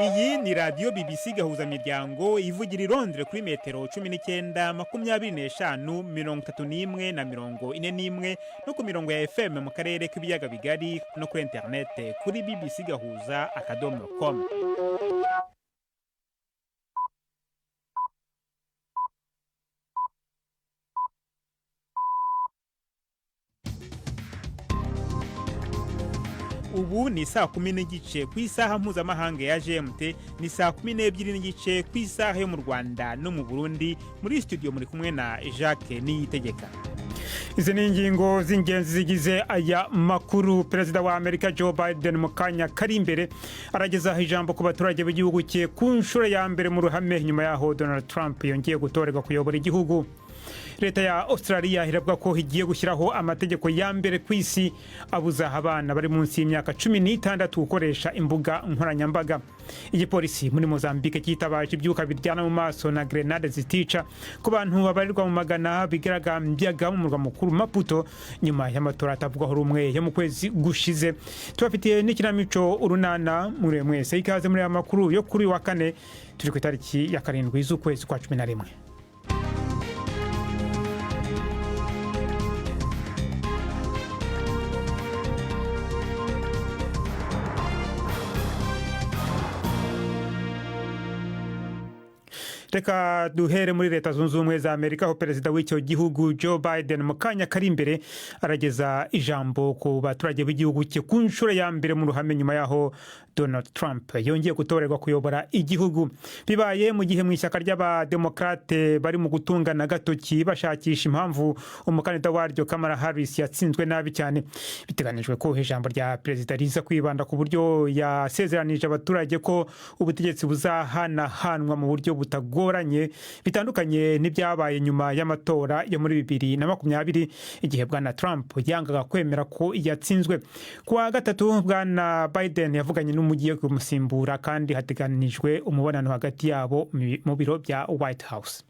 Iyi ni radiyo BBC Gahuzamiryango ivugira i Londres kuri metero 19, 25, 31 na 41, no ku mirongo ya FM mu karere k'ibiyaga bigari, no kuri interinete kuri bbcgahuza.com. Ubu ni saa 10:30 ku isaha mpuzamahanga ya GMT, ni saa 12:30 ku isaha yo mu Rwanda no mu Burundi. Muri studio muri kumwe na Jacques Niyitegeka. Izi ni ingingo z'ingenzi zigize aya makuru. Perezida wa Amerika Joe Biden mu kanya kari imbere aragezaho ijambo ku baturage b'igihugu cye ku nshuro ya mbere mu ruhame, nyuma y'aho Donald Trump yongeye gutorerwa kuyobora igihugu. Leta ya Australia iravuga ko igiye gushyiraho amategeko ya mbere ku isi abuza abana bari munsi y'imyaka 16 gukoresha imbuga nkoranyambaga. Igipolisi muri Mozambique cyitabaje ibyuka biryana mu maso na grenade zitica ku bantu babarirwa mu magana bigaragambyaga mu murwa mukuru Maputo, nyuma y'amatora atavugwaho rumwe yo mu kwezi gushize. Tubafitiye n'ikinamico Urunana. Muri mwese ikaze muri aya makuru yo kuri wa kane, turi ku itariki ya 7 z'ukwezi kwa 11. Reka duhere muri Leta Zunze Ubumwe za Amerika, aho perezida w'icyo gihugu Joe Biden mu kanya kari imbere arageza ijambo ku baturage b'igihugu cye ku nshuro ya mbere mu ruhame, nyuma y'aho Donald Trump yongeye gutorerwa kuyobora igihugu. Bibaye mu gihe mu ishyaka ry'Abademokarate bari mu gutungana gatoki bashakisha impamvu umukandida waryo Kamala Harris yatsinzwe nabi cyane. Biteganijwe ko ijambo rya perezida riza kwibanda ku buryo yasezeranije abaturage ko ubutegetsi buzahanahanwa mu buryo butagoranye, bitandukanye n'ibyabaye nyuma y'amatora yo muri 2020, igihe bwana Trump yangaga kwemera ko yatsinzwe. Ku wa gatatu, bwana Biden yavuganye n'umugiye kumusimbura, kandi hateganijwe umubonano hagati yabo mu biro bya White House.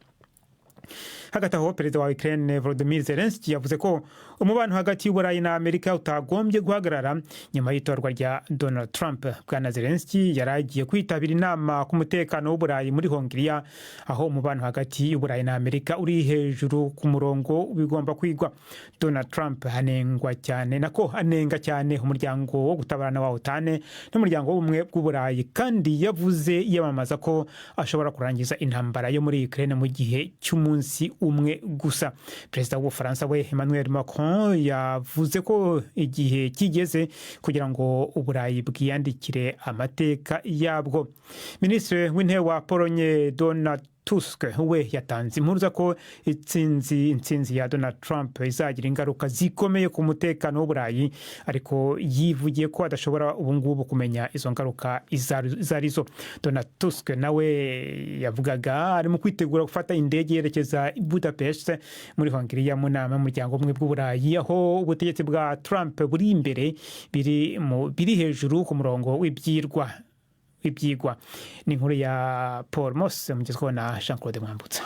Hagati aho, perezida wa Ukraine Volodymyr Zelensky yavuze ko umubano hagati y'Uburayi na Amerika utagombye guhagarara nyuma y'itorwa rya Donald Trump. Bwana Zelensky yari agiye kwitabira inama ku mutekano w'Uburayi muri Hongiriya, aho umubano hagati y'Uburayi na Amerika uri hejuru ku murongo bigomba kwigwa. Donald Trump anengwa cyane, nako anenga cyane umuryango wo gutabarana wa OTAN n'umuryango w'Ubumwe bw'Uburayi, kandi yavuze yiyamamaza ko ashobora kurangiza intambara yo muri Ukraine mu gihe cy'umunsi umwe gusa. Perezida w'Ubufaransa we Emmanuel Macron yavuze ko igihe kigeze kugira ngo Uburayi bwiyandikire amateka yabwo. Minisitiri w'Intebe wa Polonye Donald Tusk we yatanze impuruza ko intsinzi ya Donald Trump izagira ingaruka zikomeye ku mutekano w'Uburayi, ariko yivugiye ko adashobora ubungubu kumenya izo ngaruka izo arizo. Donald Tusk nawe yavugaga arimo kwitegura gufata indege yerekeza i Budapest muri Hongiriya, mu nama y'Umuryango Ubumwe bw'Uburayi, aho ubutegetsi bwa Trump buri imbere biri hejuru ku murongo w'ibyigwa. Ni inkuru ya Paul Mose, mugezweho na Jean Claude Mwambutsa.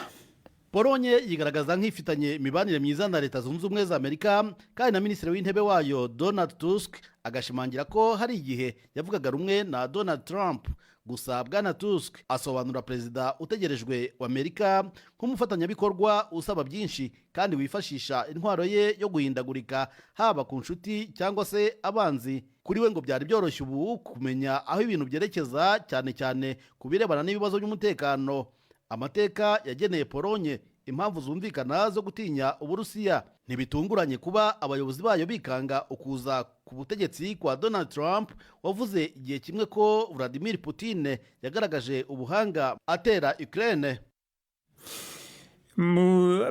Polonye yigaragaza nk'ifitanye imibanire myiza na Leta Zunze Ubumwe za Amerika, kandi na minisitiri w'Intebe wayo Donald Tusk agashimangira ko hari igihe yavugaga rumwe na Donald Trump. Gusa bwana Tusk asobanura perezida utegerejwe wa Amerika nk'umufatanyabikorwa usaba byinshi kandi wifashisha intwaro ye yo guhindagurika, haba ku nshuti cyangwa se abanzi. Kuri we ngo byari byoroshye ubu kumenya aho ibintu byerekeza, cyane cyane ku birebana n'ibibazo by'umutekano. Amateka yageneye Polonye impamvu zumvikana zo gutinya Uburusiya. Ntibitunguranye kuba abayobozi bayo bikanga ukuza ku butegetsi kwa Donald Trump, wavuze igihe kimwe ko Vladimir Putin yagaragaje ubuhanga atera Ukraine.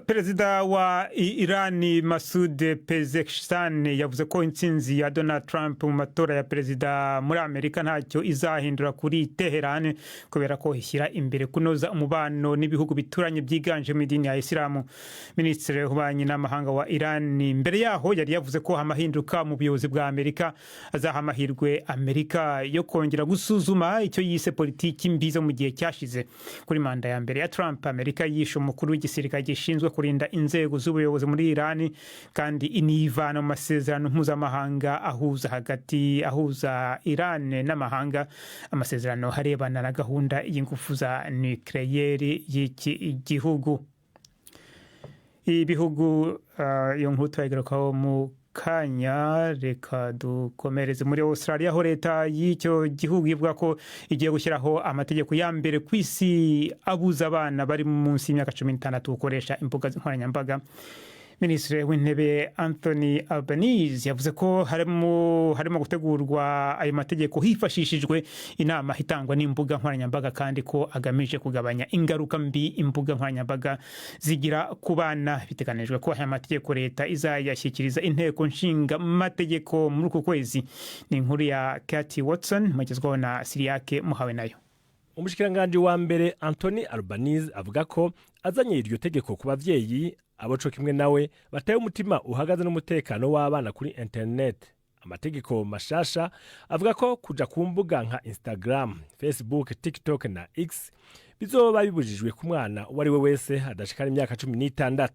Perezida wa Irani Masoud Pezeshkian yavuze ko intsinzi ya Donald Trump mu matora ya perezida muri Amerika ntacyo izahindura kuri Teheran, kubera ko ishyira imbere kunoza umubano n'ibihugu bituranye byiganjemo idini ya Isilamu. Minisitiri w'Ububanyi n'Amahanga wa Irani mbere yaho yari yavuze ko amahinduka mu buyobozi bwa Amerika azaha amahirwe Amerika yo kongera gusuzuma icyo yise politiki mbi zo mu gihe cyashize. Kuri manda ya mbere ya Trump, Amerika yishe umukuru w'igisirikare. Igisirikare gishinzwe kurinda inzego z'ubuyobozi muri Irani, kandi inivana mu masezerano mpuzamahanga ahuza hagati ahuza Irani n'amahanga, amasezerano arebana na gahunda y'ingufu za nucléaire y'iki gihugu. Ibihugu iyo nkuru turayigarukaho mu kanya. Reka dukomereze muri Australia, aho leta y'icyo gihugu ivuga ko igiye gushyiraho amategeko ya mbere ku isi abuza abana bari munsi y'imyaka 16 gukoresha imbuga nkoranyambaga. Minisitiri w'Intebe Anthony Albanese yavuze ko harimo gutegurwa ayo mategeko hifashishijwe inama itangwa n'imbuga nkoranyambaga, kandi ko agamije kugabanya ingaruka mbi imbuga nkoranyambaga zigira ku bana. Biteganijwe ko aya mategeko leta izayashyikiriza Inteko Nshinga Mategeko muri uku kwezi. Ni inkuru ya Katie Watson, mugezwaho na Siriyake Muhawe Nayo. Umushikiranganji wa mbere Anthony Albanese avuga ko azanye iryo tegeko ku bavyeyi abo co kimwe nawe bataye umutima uhagaze n'umutekano w'abana kuri internet. Amategeko mashasha avuga ko kuja ku mbuga nka Instagram, Facebook, TikTok na X bizoba bibujijwe ku mwana uwo ari we wese adashikana imyaka 16.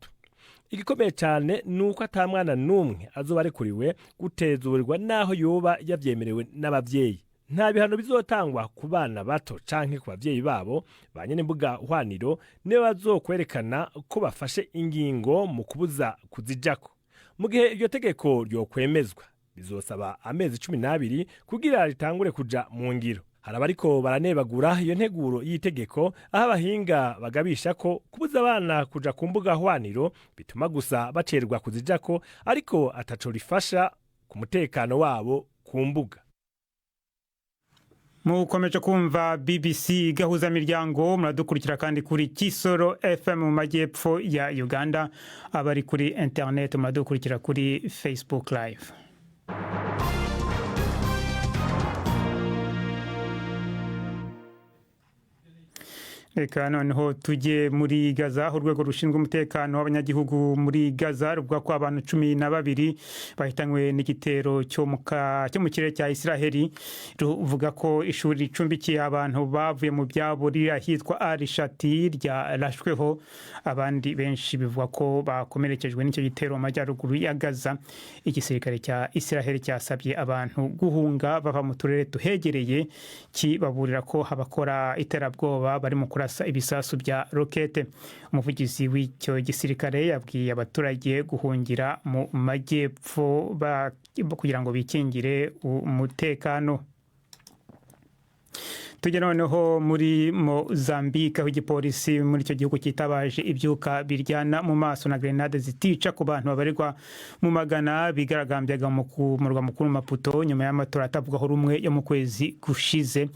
Igikomeye cyane ni uko ata mwana n'umwe azoba arekuriwe gutezurirwa n'aho yoba yavyemerewe n'abavyeyi. Nta bihano bizotangwa ku bana bato canke ku bavyeyi babo. Ba nyene imbuga hwaniro nibo bazokwerekana ko bafashe ingingo mu kubuza kuzijako. Mu gihe iryo tegeko ryokwemezwa, bizosaba amezi 12 kugira ritangure kuja mu ngiro. Hari abariko baranebagura iyo nteguro y'itegeko, aho abahinga bagabisha ko kubuza abana kuja ku mbuga hwaniro bituma gusa bacerwa kuzijako, ariko ataco rifasha ku mutekano wabo ku mbuga. Mukomeje kumva BBC Gahuza Miryango. Muradukurikira kandi kuri Kisoro FM mu majyepfo ya Uganda. Abari kuri internet muradukurikira kuri Facebook Live. Reka noneho tujye muri Gaza, aho urwego rushinzwe umutekano w'abanyagihugu muri Gaza ruvuga ko abantu 12 bahitanywe n'igitero cyo mu kirere cya Israheli. Ruvuga ko ishuri ricumbikiye abantu bavuye mu byabo riri ahitwa Arishati ryarashweho. Abandi benshi bivuga ko bakomerekejwe n'icyo gitero mu majyaruguru ya Gaza. Igisirikare cya Israheli cyasabye abantu guhunga bava mu turere tuhegereye, kibaburira ko abakora iterabwoba barimo kurasa ibisasu bya rokete. Umuvugizi w'icyo gisirikare yabwiye abaturage guhungira mu majyepfo kugira ngo bikingire umutekano. Tujya noneho muri Mozambique, aho igipolisi muri icyo gihugu cyitabaje ibyuka biryana mu maso na grenade zitica ku bantu babarirwa mu magana bigaragambyaga mu murwa mukuru Maputo, nyuma y'amatora atavugwaho rumwe yo mu kwezi gushize.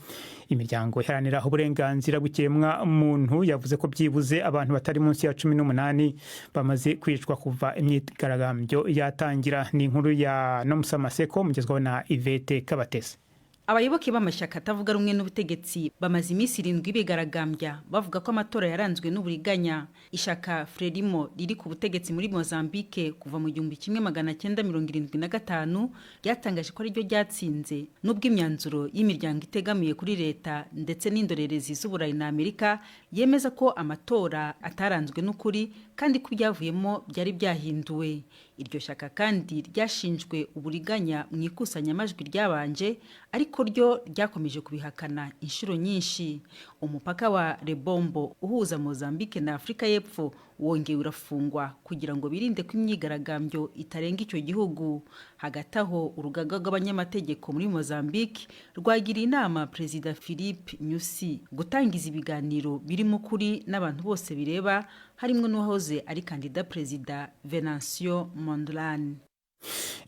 Imiryango iharanira uburenganzira bw'ikiremwa muntu yavuze ko byibuze abantu batari munsi ya 18 bamaze kwicwa kuva imyigaragambyo yatangira. Ni inkuru ya Nomusa Maseko, mugezwaho na Ivete Kabatese. Abayoboke b'amashyaka atavuga rumwe n'ubutegetsi bamaze iminsi 7 bigaragambya, bavuga ko amatora yaranzwe n'uburiganya. Ishyaka Frelimo riri ku butegetsi muri Mozambique kuva mu 1975 ryatangaje ko ariryo ryatsinze, nubwo imyanzuro y'imiryango itegamiye kuri leta ndetse n'indorerezi z'Uburayi na Amerika yemeza ko amatora ataranzwe n'ukuri kandi ko ibyavuyemo byari byahinduwe. Iryo shyaka kandi ryashinjwe uburiganya mu ikusanyamajwi ryabanje, ariko ryo ryakomeje kubihakana inshuro nyinshi. Umupaka wa Lebombo uhuza Mozambique na Afurika y'Epfo wongeye urafungwa kugira ngo birinde ko imyigaragambyo itarenga icyo gihugu. Hagati aho, urugaga rw'abanyamategeko muri Mozambique rwagiriye inama Perezida Philippe Nyusi gutangiza ibiganiro birimo ukuri n'abantu bose bireba, harimo n'uwahoze ari kandida perezida Venancio Mondlane.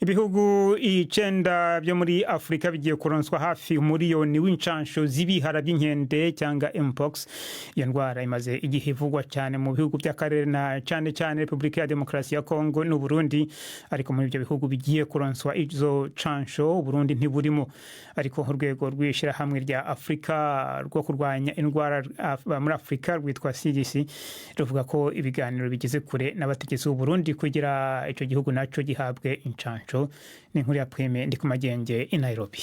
Ibihugu 9 byo muri Afurika bigiye kuronswa hafi umuriyoni w'incansho z'ibihara by'inkende cyangwa mpox. Iyo ndwara imaze igihe ivugwa cyane mu bihugu by'akarere, na cyane cyane Repubulika ya Demokarasi ya Kongo n'Uburundi. Ariko muri ibyo bihugu bigiye kuronswa izo cansho, Uburundi ntiburimo. Ariko urwego rw'ishyirahamwe rya Afurika rwo kurwanya indwara muri Afurika rwitwa CDC ruvuga ko ibiganiro bigeze kure n'abategetsi b'Uburundi kugira icyo gihugu nacyo gihabwe incanco. Ni inkuru ya Prime ndi ku Magenge i Nairobi.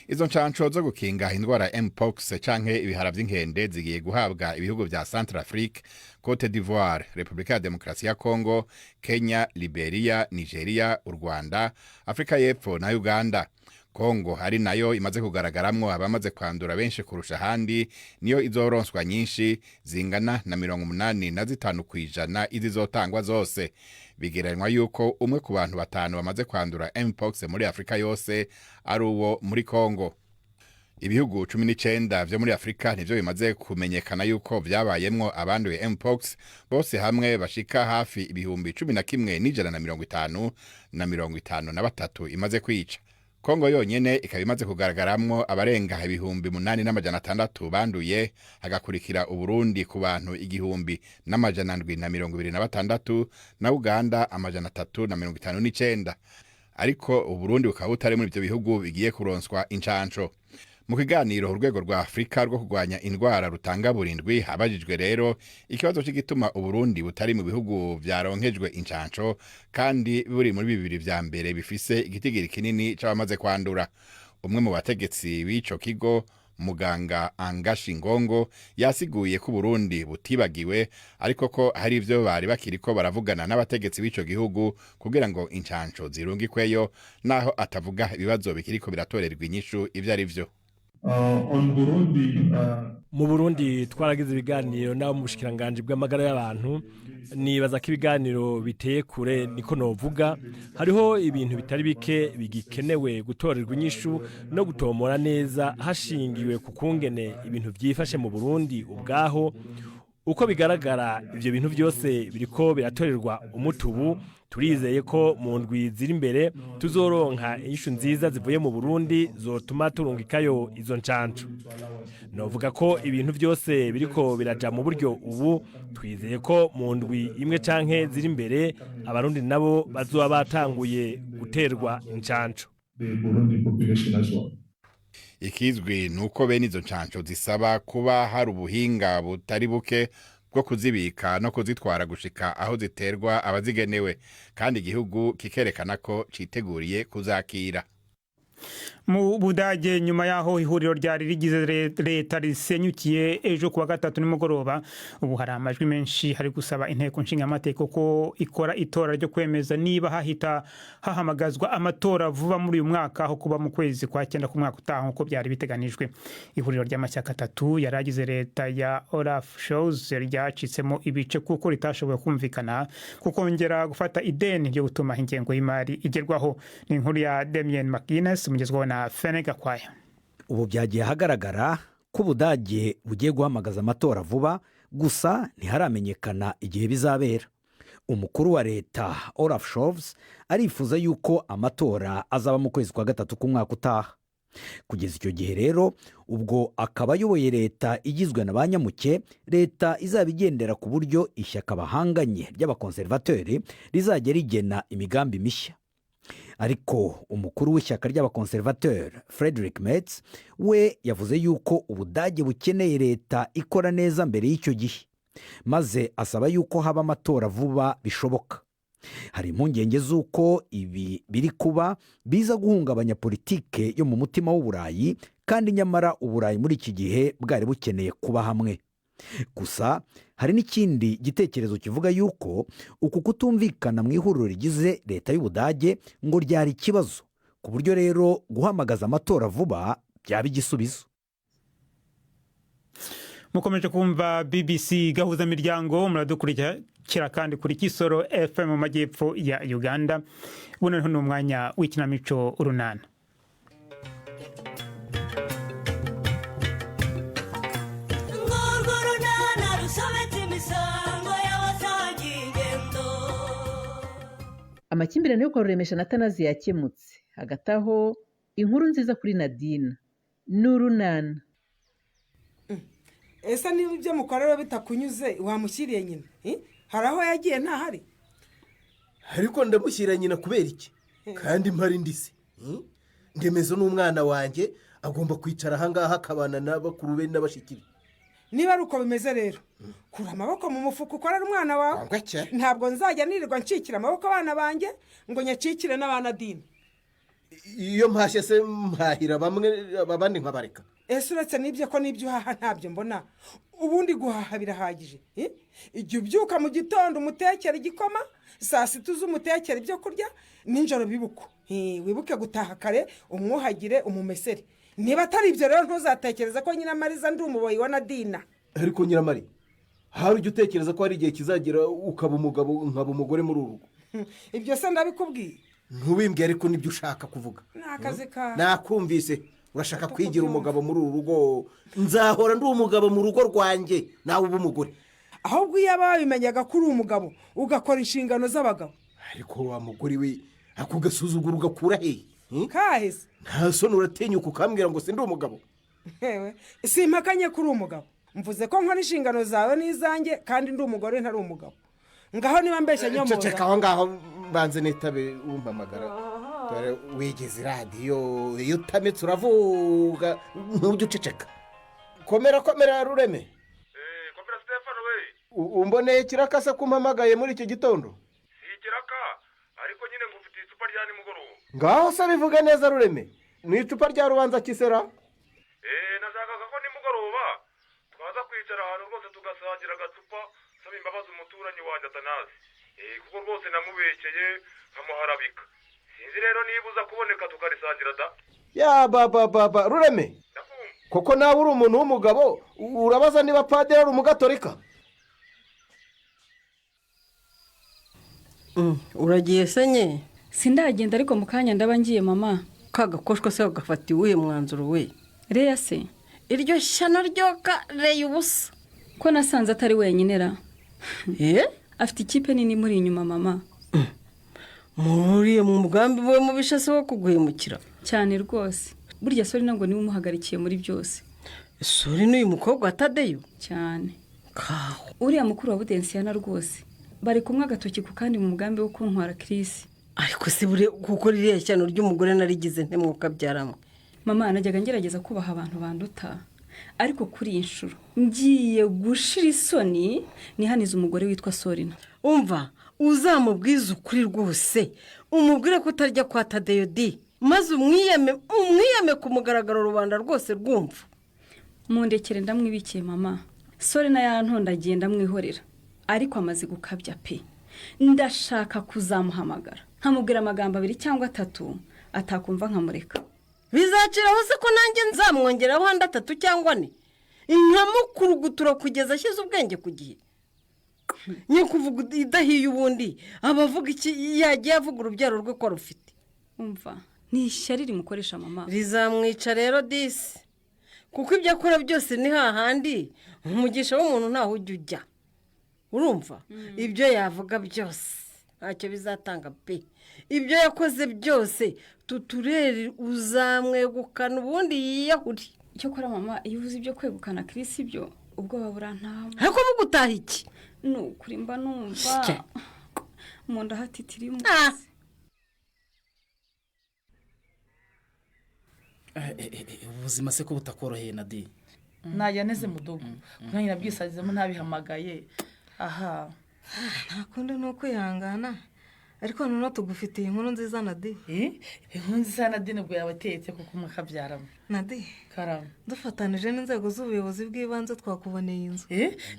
Izo nshansho zo gukinga indwara ya mpox canke ibihara vy'inkende zigiye guhabwa ibihugu vya Centrafrique, Cote d'Ivoire, Repubulika ya Demokarasi ya Congo, Kenya, Liberia, Nigeria, u Rwanda, Afrika y'Epfo na Uganda. Kongo ari nayo imaze kugaragaramwo abamaze kwandura benshi kurusha ahandi, niyo izoronswa nyinshi zingana na 85% izizotangwa zose. Bigereranywa yuko umwe ku bantu batanu bamaze kwandura mpox muri Afurika yose ari uwo muri Kongo. Ibihugu 19 vyo muri Afurika nivyo bimaze kumenyekana yuko vyabayemwo abanduye mpox, bose hamwe bashika hafi 11,150 na 53 imaze kwica. Kongo yonyene ikaba imaze kugaragaramwo abarenga 8,600 banduye, hagakurikira Uburundi ku bantu 1,726 na Uganda 359. Ariko Uburundi bukaba butari muri ivyo bihugu bigiye kuronswa incanco. Mu kiganiro urwego rwa Afurika rwo kurwanya indwara rutanga burindwi, habajijwe rero ikibazo c'igituma Uburundi butari mu bihugu vyaronkejwe incanco kandi buri muri bibiri vya mbere bifise igitigiri kinini c'abamaze kwandura. Umwe mu bategetsi b'ico kigo, muganga Angashi Ngongo, yasiguye ko Uburundi butibagiwe, ariko ko hari ivyo bari bakiriko baravugana n'abategetsi b'ico gihugu kugira ngo incanco zirungikweyo, naho atavuga ibibazo bikiriko biratorerwa inyishu ivyo ari vyo. Mu Burundi twaragize ibiganiro n'abo mu bushikiranganji bw'amagara y'abantu. Nibaza ko ibiganiro biteye kure, niko novuga. Hariho ibintu bitari bike bigikenewe gutorerwa inyishu no gutomora neza hashingiwe ku kungene ibintu byifashe mu Burundi ubwaho. Uko bigaragara, ibyo bintu byose biriko biratorerwa umuti ubu. Turizeye ko mu ndwi ziri imbere tuzoronka inyishu nziza zivuye mu Burundi zotuma turungikayo izo ncanco. Novuga ko ibintu byose biriko biraja mu buryo ubu. Twizeye ko mu ndwi imwe canke ziri imbere Abarundi nabo bazoba batanguye guterwa incanco. Ikizwi ni uko bene izo ncanco zisaba kuba hari ubuhinga butari buke bwo kuzibika no kuzitwara gushika aho ziterwa abazigenewe, kandi igihugu kikerekana ko citeguriye kuzakira. Mu Budage, nyuma y'aho ihuriro ryari rigize leta risenyukiye ejo kuwa gatatu nimugoroba, ubu hari amajwi menshi hari gusaba inteko nshingamategeko ko ikora itora ryo kwemeza niba hahita hahamagazwa amatora vuba muri uyu mwaka aho kuba mu kwezi kwa cyenda k'umwaka utaha nk'uko byari biteganijwe. Ihuriro ry'amashyaka atatu yari agize leta ya Olaf Scholz ryacitsemo ibice kuko ritashoboye kumvikana ku kongera gufata ideni ryo gutuma ingengo y'imari igerwaho. Ni inkuru ya Damien McGuinness, mugezwaho na Fene Gakwaya. Ubu byagiye ahagaragara ko Ubudage bugiye guhamagaza amatora vuba, gusa ntiharamenyekana igihe bizabera. Umukuru wa leta Olaf Scholz arifuza yuko amatora azaba mu kwezi kwa gatatu k'umwaka utaha. Kugeza icyo gihe rero, ubwo akaba ayoboye leta igizwe na ba nyamuke, leta izaba igendera ku buryo ishyaka bahanganye ry'abakonservateri rizajya rigena imigambi mishya. Ariko umukuru w'ishyaka ry'abakonservateri Frederick Merz we yavuze yuko Ubudage bukeneye leta ikora neza mbere y'icyo gihe, maze asaba yuko haba amatora vuba bishoboka. Hari impungenge z'uko ibi biri kuba biza guhungabanya politike yo mu mutima w'Uburayi, kandi nyamara Uburayi muri iki gihe bwari bukeneye kuba hamwe. Gusa hari n'ikindi gitekerezo kivuga yuko uku kutumvikana mu ihuriro rigize leta y'Ubudage ngo ryari ikibazo, ku buryo rero guhamagaza amatora vuba byaba igisubizo. Mukomeje kumva BBC Gahuzamiryango. Muradukurikira kandi kuri Kisoro FM mu majyepfo ya Uganda. Buno ni umwanya w'ikinamico Urunana. Urwo runana rusobetse imisango y'abasangiye ingendo. Amakimbirane yo kwa Ruremesha na Tanazi yakemutse. Hagati aho, inkuru nziza kuri Nadine ni Urunana. Ese niba ibyo mukorera bitakunyuze, wamushyiriye nyina? Hari aho yagiye ntahari. Ariko ndamushyira nyina kubera iki kandi mpari ndise? Ndemezo n'umwana wanjye agomba kwicara ahangaha akabana na bakuru be n'abashiki be. Niba ari uko bimeze rero, kura amaboko mu mufuka ukorera umwana wawe. Ntabwo nzajya nirirwa ncikira amaboko abana banjye ngo nyacikire n'abana dini. Iyo mpashye se mpahira bamwe, abandi nkabareka? Ese uretse n'ibyo, ko n'ibyo uhaha ntabyo mbona, ubundi guhaha birahagije? Igihe ubyuka mu gitondo umutekera igikoma, saa sita uza umutekera ibyo kurya, nijoro bibuko. Wibuke gutaha kare, umwuhagire, umumesere. Niba atari ibyo rero, ntuzatekereze ko Nyiramariza ndi umuboyi wa Nadina. Ariko Nyiramari, hari ujya utekereza ko hari igihe kizagera ukaba umugabo nkaba umugore muri uru rugo? Ibyo se ndabikubwiye? Ntubimbwiye, ariko nibyo ushaka kuvuga. Ni akazi kawe. Nakumvise, urashaka kwigira umugabo muri uru rugo. Nzahora ndi umugabo mu rugo rwanjye, nawe uba umugore. Ahubwo iyo babimenyaga ko uri umugabo ugakora inshingano z'abagabo. Ariko wa mugore we, ako gasuzuguro ugakura hehe? Kahise. Nta soni, uratinyuka ukambwira ngo sindi umugabo? Hewe, simpakanye ko uri umugabo. Mvuze ko nkora inshingano zawe n'izanjye, kandi ndi umugore ntari umugabo. Ngaho niba mbeshya, nyomoza. Ceceka aho ngaho, mbanze nitabe umpamagara. Dore wigeze iradiyo, iyo utametse uravuga, ntujye uceceka. Komera, komera Rureme. Komera Stefano we. Umboneye ikiraka se ko umpamagaye muri iki gitondo? Si ikiraka, ariko nyine ngufitiye icupa rya nimugoroba. Ngaho se bivuga neza Rureme, ni icupa rya rubanza kisera? Nashakaga ko nimugoroba twaza kwicara ahantu rwose tugasangira agacupa, nsaba imbabazi umuturanyi wanjye Atanazi, kuko rwose namubekeye nkamuharabika. Sinzi rero niba uza kuboneka tukarisangira da. Ya ba ba ba, Rureme, koko nawe uri umuntu w'umugabo, urabaza niba padiri ari umugatolika? Uragiye se nye? Sindagenda, ariko mu kanya ndaba ngiye, mama. Ka gakoshwa se gafata iwuhe mwanzuro we? Reya se? Iryo shyano ryoka reya ubusa. Ko nasanze atari wenyine ra? Afite ikipe nini muri inyuma, mama. Muri mu mugambi we mubisha se wo kuguhemukira? Cyane rwose. Burya Sori ntabwo niwe umuhagarikiye muri byose. Sori n'uyu mukobwa wa Tadeyo? Cyane. Kaho. Uriya mukuru wa Budensiyana rwose bari kumwe agatoki ku kandi mu mugambi wo kuntwara Kirisi. Ariko se bure, kuko ririya shyano ry'umugore narigize ntemwuka byaramwe. Mama, najyaga ngerageza kubaha abantu banduta, ariko kuri iyi nshuro ngiye gushira isoni nihanize umugore witwa Sorina. Umva, uzamubwize ukuri rwose, umubwire ko utarya kwa Tadeyo di, maze umwiyame, umwiyame ku mugaragaro, rubanda rwose rwumva. Mundekere ndamwibikiye, mama. Sorina yarantondagiye ndamwihorera, ariko amaze gukabya pe. Ndashaka kuzamuhamagara nkamubwira amagambo abiri cyangwa atatu atakumva nkamureka. Bizaciraho se ko nanjye nzamwongeraho andi atatu cyangwa ane, nkamukurugutura kugeza ashyize ubwenge ku gihe. Kuvuga idahiye, ubundi abavuga iki? Yagiye avuga urubyaro rwe ko rufite. Umva, ni ishyari rimukoresha, mama. Rizamwica rero disi, kuko ibyo akora byose ni hahandi umugisha w'umuntu ntaho ujya ujya. Urumva, ibyo yavuga byose ntacyo bizatanga pe. Ibyo yakoze byose tuturere, uzamwegukana ubundi yiyahuri. Icyo kora mama, iyo uvuze ibyo kwegukana Kirisi, ibyo ubwoba burantaba. Ariko bugutaha iki? Ni ukuri mba numva mu nda hatitirimo. Ubuzima se ko butakoroheye, Nadi? Najya neze mudogo umwanya nabwisazemo ntabihamagaye aha. Nta kundi ni ukwihangana, ariko noneho tugufitiye inkuru nziza, Nadi. Inkuru nziza, Nadi, nibwo yabatetse kuko mwakabyaramo. Nadi. Karama. Dufatanije n'inzego z'ubuyobozi bw'ibanze twakuboneye inzu.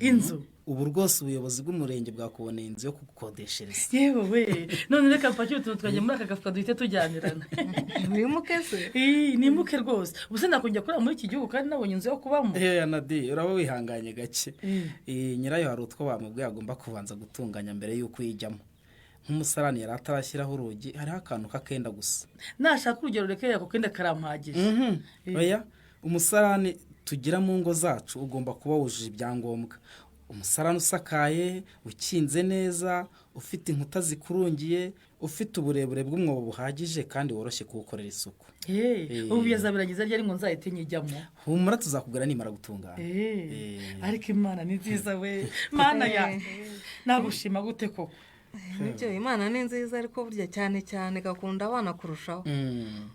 Inzu? Ubu rwose ubuyobozi bw'umurenge bwakuboneye inzu yo kugukodeshereza. Yewe we, none reka mpakire utuntu twajya muri aka gafuka duhite tujyanirana. Wimuke se? Nimuke rwose. Ubu se nakongera kurara muri iki gihugu kandi nabonye inzu yo kubamo? Nadi, uraba wihanganye gake. Nyirayo hari utwo bamubwiye agomba kubanza gutunganya mbere y'uko uyijyamo. Nk'umusarani yari atarashyiraho urugi, hariho akantu k'akenda gusa. Nashaka urugero, reka ako kenda karampagije. Oya, umusarani tugira mu ngo zacu ugomba kuba wujuje ibyangombwa. Umusarani usakaye, ukinze neza, ufite inkuta zikurungiye, ufite uburebure bw'umwobo buhagije kandi woroshye kuwukorera isuku. Ubu bizabirangiza ryari ngo nzahite nyijyamo? Humura, tuzakugura nimara gutungana. Ariko Imana ni nziza we, Mana ya, nagushima gute koko? Nibyo, Imana ni nziza, ariko burya cyane cyane gakunda abana kurushaho.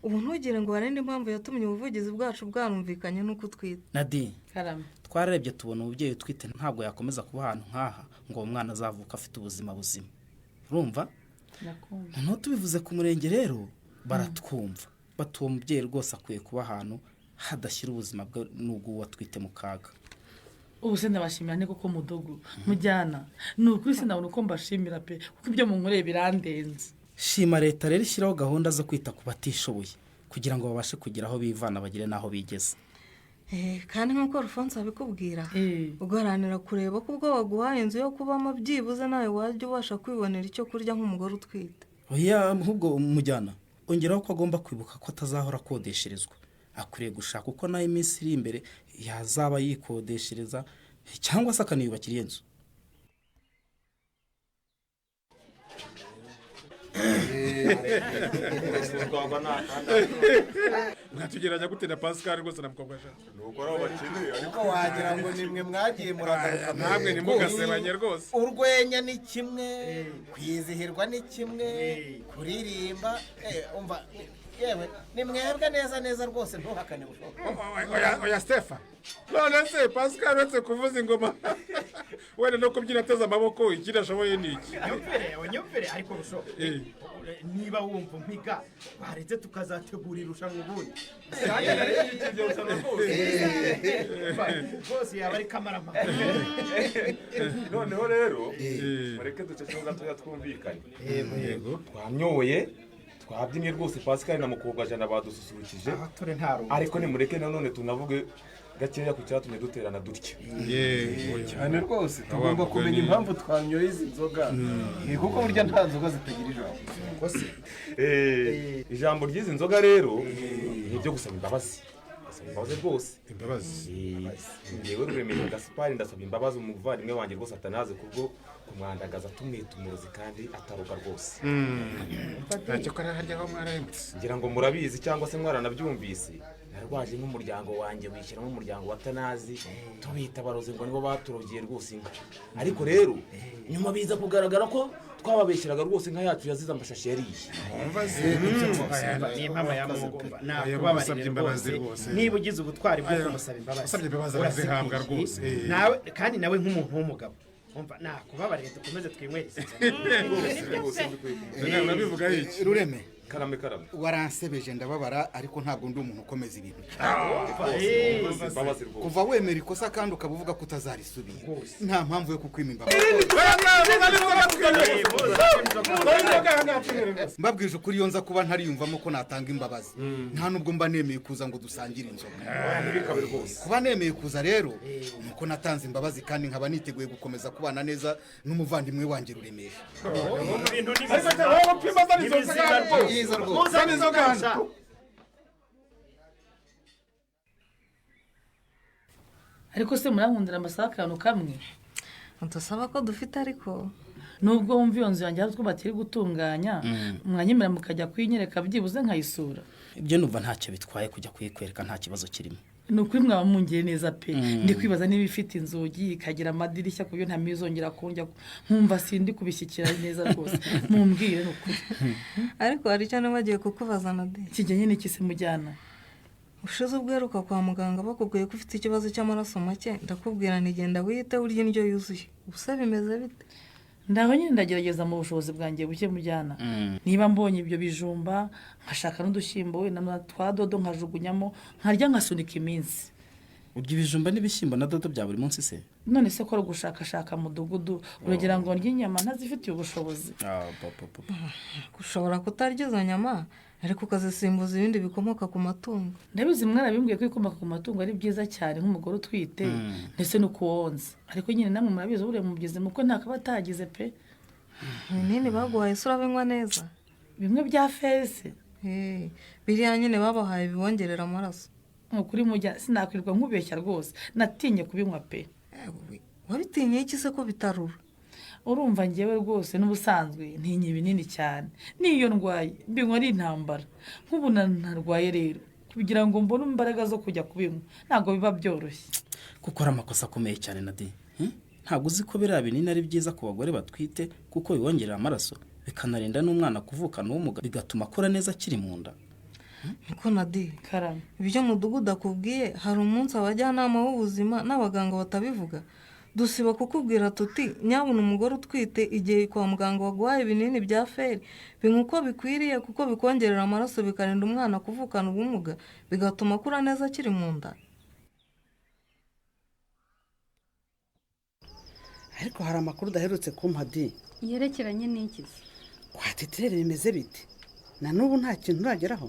Ubu ntugire ngo hari indi mpamvu yatumye ubuvugizi bwacu bwarumvikanye n'uko utwite. Nadi, Karame. Twararebye tubona umubyeyi utwite ntabwo yakomeza kuba ahantu nk'aha ngo uwo mwana azavuka afite ubuzima buzima. Urumva? Noneho tubivuze ku murenge rero baratwumva. Bati uwo mubyeyi rwose akwiye kuba ahantu hadashyira ubuzima bwe n'ubw'uwo atwite mu kaga. Ubu se ndabashimira ni koko mudogo mujyana, ni ukuri sinabona uko mbashimira pe, kuko ibyo munkoreye birandenze. Shima leta rero ishyiraho gahunda zo kwita ku batishoboye kugira ngo babashe kugira aho bivana bagire n'aho bigeza. Kandi nk'uko Rufonse abikubwira, ugaharanira kureba ko ubwo baguhaye inzu yo kubamo byibuze nawe wajya ubasha kwibonera icyo kurya nk'umugore utwite. Oya, ahubwo mujyana ongeraho ko agomba kwibuka ko atazahora akodesherezwa, akwiriye gushaka uko nayo iminsi iri imbere yazaba yikodeshereza cyangwa se akaniyubakira iyo nzu. Mwatugeranya gute na Pascal rwose na mukobwa shaka? Nuko ari abakeneye ariko wagira ngo nimwe mwagiye muragaruka. Namwe nimugasebanye rwose. Urwenya ni kimwe, kwizihirwa ni kimwe, kuririmba umva yewe ni mwebwe neza neza rwose, ntuhakane bushoboka. Oya oya Stefan, none se Pascal uretse kuvuza ingoma wenda no kubyina ateze amaboko ikindi ashoboye ni iki? Nyumvire unyumvire ariko bushoboka, niba wumva umpiga baretse tukazategura irushanwa ubundi rwose yaba ari kamarampaka. Noneho rero mureke duceceho gatoya twumvikane. Twamyoye twabyinnye rwose, Pascal na mukobwa jana badususurukije, ariko nimureke nanone tunavuge gakeya ku cyatumye duterana dutya. Cyane rwose tugomba kumenya impamvu twanyoye izi nzoga, kuko burya nta nzoga zitagira ijambo. Ijambo ry'izi nzoga rero ni ibyo gusaba imbabazi, gusaba imbabazi rwose. Imbabazi. Ngewe Ruremesha Gaspari ndasaba imbabazi umuvandimwe wanjye rwose Atanaze kubwo kumwandagaza tumwita umurozi kandi ataroga rwose. Ntacyo kora harya aho mwarahemutse. Ngira ngo murabizi cyangwa se mwaranabyumvise, narwaje nk'umuryango wanjye wishyiramo umuryango wa Tanazi tubita abarozi ngo nibo baturogeye rwose inka, ariko rero nyuma biza kugaragara ko twababeshyiraga rwose inka yacu yazize amashashi yariye. Niba ugize ubutwari bwo kumusaba imbabazi urazihabwa rwose nawe, kandi nawe nk'umuntu w'umugabo umva nakubabarire dukomeze twinywere. Rureme karame karame, waransebeje ndababara, ariko ntabwo ndi umuntu ukomeza ibintu. Kuva wemera ikosa kandi ukaba uvuga ko utazarisubira, nta mpamvu yo kukwima imbabazi. Mbabwije ukuri, iyo nza kuba ntariyumvamo ko natanga imbabazi nta nubwo mba nemeye kuza ngo dusangire inzoga. Kuba nemeye kuza rero nuko natanze imbabazi kandi nkaba niteguye gukomeza kubana neza n'umuvandimwe wanjye Ruremesha. Ariko se murankundira amasaha akantu kamwe Ntusaba ko dufite, ariko nubwo wumva iyo nzu yanjye hari utwo batiri gutunganya, mwanyemera mukajya kuyinyereka byibuze nkayisura? Ibyo numva ntacyo bitwaye kujya kuyikwereka, nta kibazo kirimo. Ni ukuri mwaba mungiye neza pe. Ndi kwibaza niba ifite inzugi ikagira amadirishya ku buryo ntamizongera kongera nkumva sindi kubishyikira neza rwose, mumbwire ni ukuri. Ariko hari icyo nibagiye kukubaza Nade. Kijyanye n'iki se mujyana? Ushize ubweruka kwa muganga bakubwiye ko ufite ikibazo cy'amaraso make, ndakubwira ntigenda wiyite urya indyo yuzuye, ubusa bimeze bite? Ndaho nyine ndagerageza mu bushobozi bwanjye buke mujyana. Niba mbonye ibyo bijumba nkashaka n'udushyimbo wenda twa dodo nkajugunyamo nkarya nkasunika iminsi. Urya ibijumba n'ibishyimbo na dodo bya buri munsi se? None se ko ari ugushakashaka mudugudu, uragira ngo ndye inyama ntazifitiye ubushobozi? Ushobora kutarya izo nyama ariko ukazisimbuza ibindi bikomoka ku matungo. Ndabizi mwarabimbwiye ko ibikomoka ku matungo ari byiza cyane nk'umugore utwite ndetse no kuwonza, ariko nyine namwe murabizi buriya mubyize muko ntakaba atagize pe. Ibinini baguhaye se urabinywa neza? Bimwe bya fese biriya nyine babahaye bibongerera amaraso. Ukuri mujya sinakwirwa nkubeshya rwose, natinye kubinywa pe. Wabitinye iki se ko bitarura? Urumva ngewe rwose n'ubusanzwe ntinya ibinini cyane, n'iyo ndwaye mbinywa ari intambara. Nk'ubu narwaye rero kugira ngo mbone imbaraga zo kujya kubinywa ntabwo biba byoroshye. Kuko ari amakosa akomeye cyane Nade. Ntabwo uzi ko biriya binini ari byiza ku bagore batwite kuko bibongerera amaraso bikanarinda n'umwana kuvukana ubumuga bigatuma akura neza akiri mu nda. Niko Nade, ibyo mudugudu akubwiye hari umunsi abajyanama b'ubuzima n'abaganga batabivuga. Dusiba kukubwira tuti nyabuna umugore utwite igihe kwa muganga baguhaye ibinini bya feri binywa uko bikwiriye kuko bikongerera amaraso, bikarinda umwana kuvukana ubumuga, bigatuma akura neza akiri mu nda. Ariko hari amakuru udaherutse kumpa di. Yerekeranye n'iki se? Kwa titirere bimeze bite? Na n'ubu nta kintu urageraho?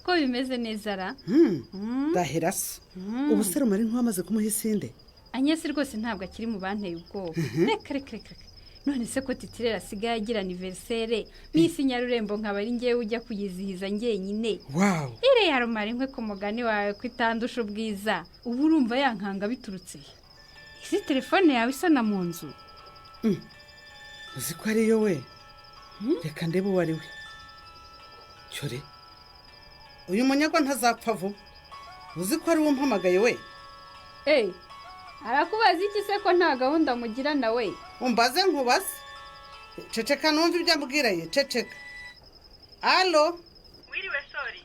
Ko bimeze neza ra. Ndahera se. Ubu se rumari nk'uwamaze kumuha isinde? Anyesi rwose ntabwo akiri mu banteye ubwoba. Reka reka reka. None se ko titirere asigaye agira anniversaire, Miss Nyarurembo nkaba ari ngewe ujya kuyizihiza njyenyine. Wow. Iriya rumari nkwe ku mugani wawe kwitandusha ubwiza. Ubu urumva yankanga biturutse. Isi telefone yawe isona mu nzu. Uzi ko ariyo we? Reka ndebe uwo ari we. Cyore. Uyu munyagwa ntazapfa vuba. Uzi ko ari we umpamagaye we? Arakubaza iki se ko nta gahunda mugira nawe? Umbaze nkubaze. Ceceka numva ibyo ambwira ye, ceceka. Allo? Wiriwe sori.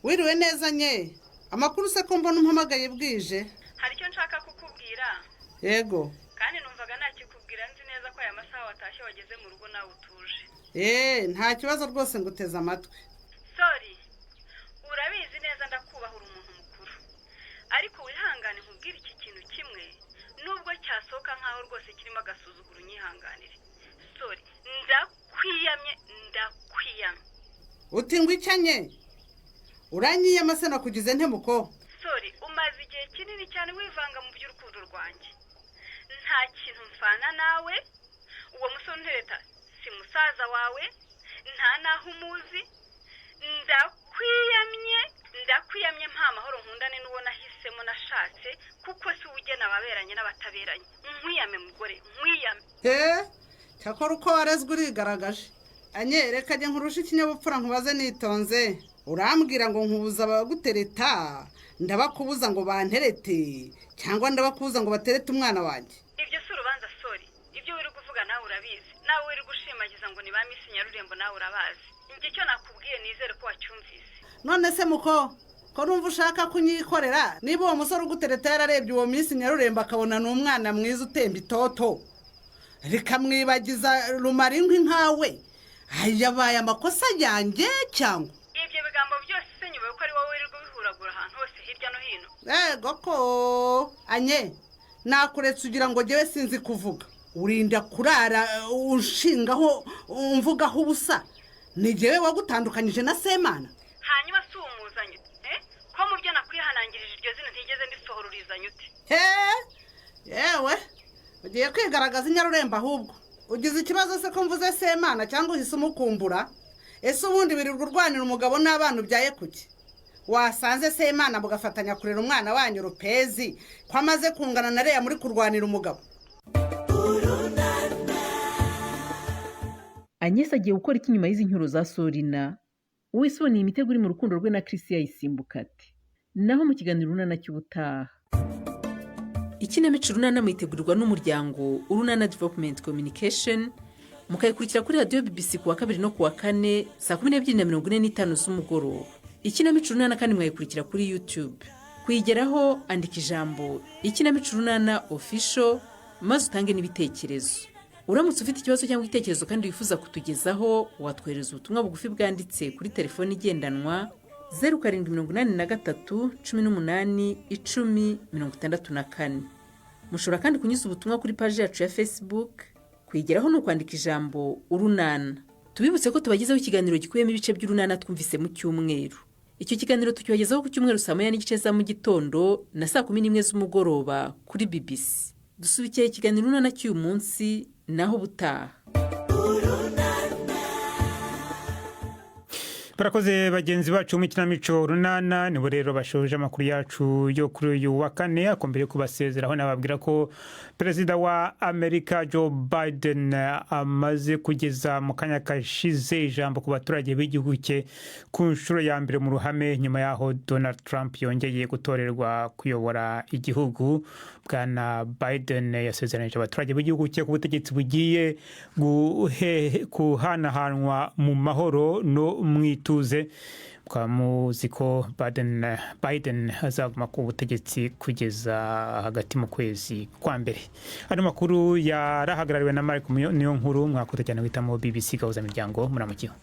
Wiriwe neza nye. Amakuru se ko mbona umpamagaye bwije? Hari icyo nshaka kukubwira. Yego. Kandi numvaga nakikubwira nzi neza ko aya masaha watashye wageze mu rugo nawe utuje. Nta kibazo rwose nguteza amatwi. Sori. Urabizi neza ndakubahura umuntu mukuru. Ariko wihangane nkubwire iki kintu kimwe, nubwo cyasohoka nkaho rwose kirimo agasuzuguro unyihanganire. Sori, ndakwiyamye, ndakwiyamye. Uti ngwicanye? Uranyiyama se nakugize nte muko? Sori, umaze igihe kinini cyane wivanga mu by'urukundo rwanjye. Nta kintu mfana nawe, uwo musore untereta si musaza wawe, nta naho umuzi. Ndakwiyamye, ndakwiyamye mpa amahoro nkundane n'uwo nahisemo nashatse, kuko si ugena ababeranye n'abataberanye. Nkwiyame mugore, nkwiyame. Cyakora uko warezwe urigaragaje. Anyereka njye nkurusha ikinyabupfura nkubaze nitonze. Urambwira ngo nkubuza abagutereta, ndabakubuza ngo banterete, cyangwa ndabakubuza ngo baterete umwana wanjye? Ibyo si urubanza sori. Ibyo wiri kuvuga nawe urabizi. Nawe wiri gushimagiza ngo ni ba Miss Nyarurembo nawe urabazi. Njye icyo nakubwiye nizere ko wacyumvise. None se muko, ko numva ushaka kunyikorera, niba uwo musore ugutereta yararebye uwo Miss Nyarurembo akabona ni umwana mwiza utemba itoto, rikamwibagiza rumara inkwi nkawe, yabaye amakosa yanjye cyangwa? Ibyo bigambo byose se nyuma yuko ari wowe wirirwa ubihuragura ahantu hose hirya no hino. Yego ko anye nakuretse ugira ngo njyewe sinzi kuvuga. Urinda kurara unshingaho umvugaho ubusa. Ni jyewe wagutandukanyije na Semana. Hanyuma si umuzanye ko mu byo nakwihanangirije iryo zina ntigeze ndisohora urizanye ute? Yewe ugiye kwigaragaza inyarurembo ahubwo. Ugize ikibazo se ko mvuze Semana cyangwa uhise umukumbura? Ese ubundi birirwa urwanira umugabo n'abana ubyaye kuki? Wasanze Semana mugafatanya kurera umwana wanyu Rupezi, ko amaze kungana na Leya muri kurwanira umugabo. Agnes agiye gukora iki nyuma y'izi nkuru za Sorina? Uwisuboneye imitego iri mu rukundo rwe na Chris yayisimbuka ati. Naho mu kiganiro Urunana cy'ubutaha. Ikinamico Urunana muyitegurirwa n'umuryango Urunana Development Communication, mukayikurikira kuri radiyo BBC kuwa kabiri no kuwa kane saa 12:45 z'umugoroba. Ikinamico Urunana kandi mwayikurikira kuri YouTube. Kuyigeraho andika ijambo Ikinamico Urunana Official maze utange n'ibitekerezo. Uramutse ufite ikibazo cyangwa igitekerezo kandi wifuza kutugezaho, watwohereza ubutumwa bugufi bwanditse kuri telefoni igendanwa 0783 18 10 64. Mushobora kandi kunyuza ubutumwa kuri paji yacu ya Facebook. Kuyigeraho ni ukwandika ijambo Urunana. Tubibutse ko tubagezaho ikiganiro gikubiyemo ibice by'Urunana twumvise mu cyumweru. Icyo kiganiro tukibagezaho ku cyumweru saa 1:30 za mu gitondo na saa 11 z'umugoroba kuri BBC. Dusubikiye ikiganiro Urunana cy'uyu munsi, naho ubutaha. Barakoze bagenzi bacu mu ikinamico Urunana. Nibo rero bashoje amakuru yacu yo kuri uyu wa kane. Akombere kubasezeraho nababwira ko Perezida wa Amerika Joe Biden amaze kugeza mu kanya kashize ijambo ku baturage b'igihugu cye ku nshuro ya mbere mu ruhame, nyuma yaho Donald Trump yongeye gutorerwa kuyobora igihugu. Bwana Biden yasezeranije abaturage b'igihugu cye ku butegetsi bugiye guhanahanwa mu mahoro no mu ituze. Mukaba muzi ko Biden azaguma ku butegetsi kugeza hagati mu kwezi kwa mbere. Ano makuru yarahagarariwe na Mark Niyo Nkuru. Mwakoze cyane guhitamo BBC Gahuza Miryango. Muramukiho.